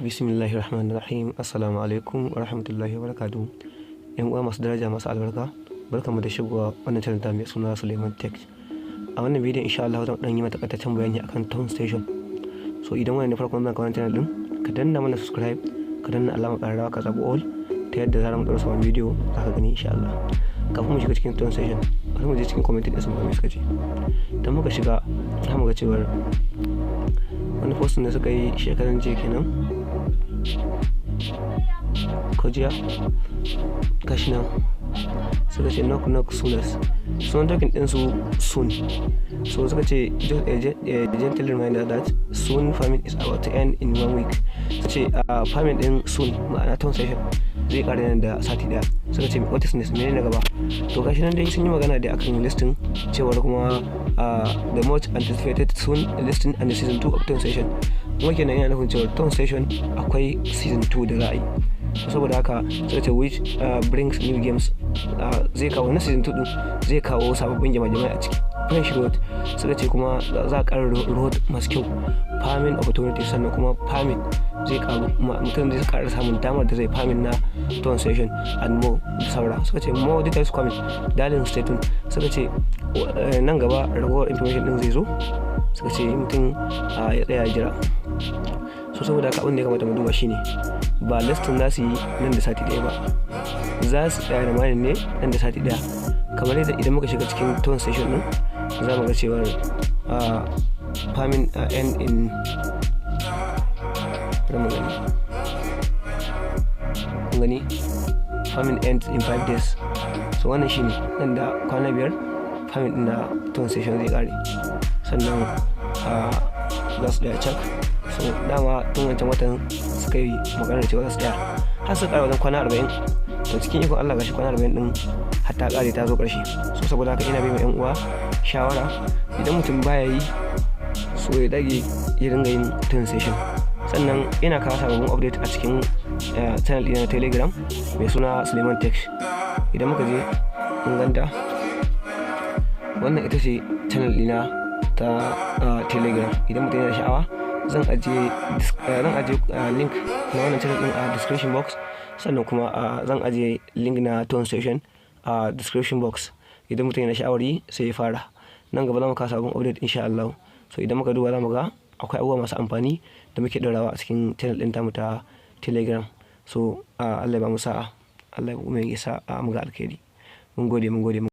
Bismillahirrahmanirrahim. Assalamu alaikum wa rahmatullahi wa barakatuh. 'Yan uwa masu daraja, masu albarka, barkanmu da shigowa wannan channel ta mai suna Suleiman Tech. A wannan bidiyon, insha Allah, zan dan yi mata takaitaccen bayani akan Ton Station. So idan wannan ne farkon zuwa wannan channel din, ka danna mana subscribe, ka danna alamar ƙararrawa, ka zaɓi all, ta yadda zarar mu ɗaura sabon bidiyo za ka gani, insha Allah. Kafin mu shiga cikin Ton Station, bari mu je cikin comment ɗin su mu ga me suka ce. Idan muka shiga, za mu ga cewar wani post da suka yi shekaran jiya kenan ko jiya, gashi nan suka ce, "Knock knock, sooners." Sunan token din su Soon. So suka ce, "Just a gentle reminder that Soon farming is about to end in one week." Suka ce farming din Soon, ma'ana Ton Station, zai kare nan da sati daya. Suka ce, "What is next?" Menene na gaba? To gashi nan dai sun yi magana da akan listing, cewar kuma the much anticipated Soon listing and the season 2 of Ton Station. Kuma kenan yana nufin cewa Ton Station akwai season 2 da za a yi. Saboda haka suka ce, which brings new games, zai kawo na season 2 din, zai kawo sababbin jama-jamai a ciki, fresh reward. Suka ce kuma za a ƙara reward masu kyau, farming opportunity. Sannan kuma farming zai karu, mutum zai ƙara samun damar da zai farming na Ton Station, and more, da saura. Suka ce, "More details coming, darling, stay tuned." Suka ce nan gaba ragowar information din zai zo. Suka ce mutum ya tsaya jira. So saboda haka, abin da ya kamata mu duba shine ba listing za su yi nan da sati ɗaya ba, za su tsaya da mining ne nan da sati ɗaya. Kamar yadda idan muka shiga cikin Ton Station din, za mu ga cewar farming end in, bari mu gani, kun gani, farming ends in 5 days. So wannan shine nan da kwana 5 farming din na Ton Station zai kare, sannan za su tsaya cak. So dama tun wancan watan suka yi maganar cewa za su tsaya har su kara wajen kwana 40. To cikin ikon Allah, gashi kwana 40 din har ta kare, ta zo karshe. So saboda haka ina bai ma yan uwa shawara, idan mutum baya yi, so ya dage ya dinga yin Ton Station. Sannan ina kawo sababbin update a cikin channel ɗina na Telegram mai suna Suleiman Tech. Idan muka je, mun ganta, wannan ita ce channel ɗina ta Telegram. Idan mutum yana da sha'awa, zan ajiye link na wannan channel ɗin a description box. Sannan kuma zan ajiye link na Ton Station a description box. Idan mutum yana sha'awar yi, sai ya fara. Nan gaba za mu kawo sabon update, insha Allah. So idan muka duba, za mu ga akwai abubuwa masu amfani da muke ɗorawa a cikin channel ɗin tamu ta Telegram. So Allah ya ba mu sa'a, Allah ya kuma ya sa mu ga alkhairi. Mun gode, mun gode.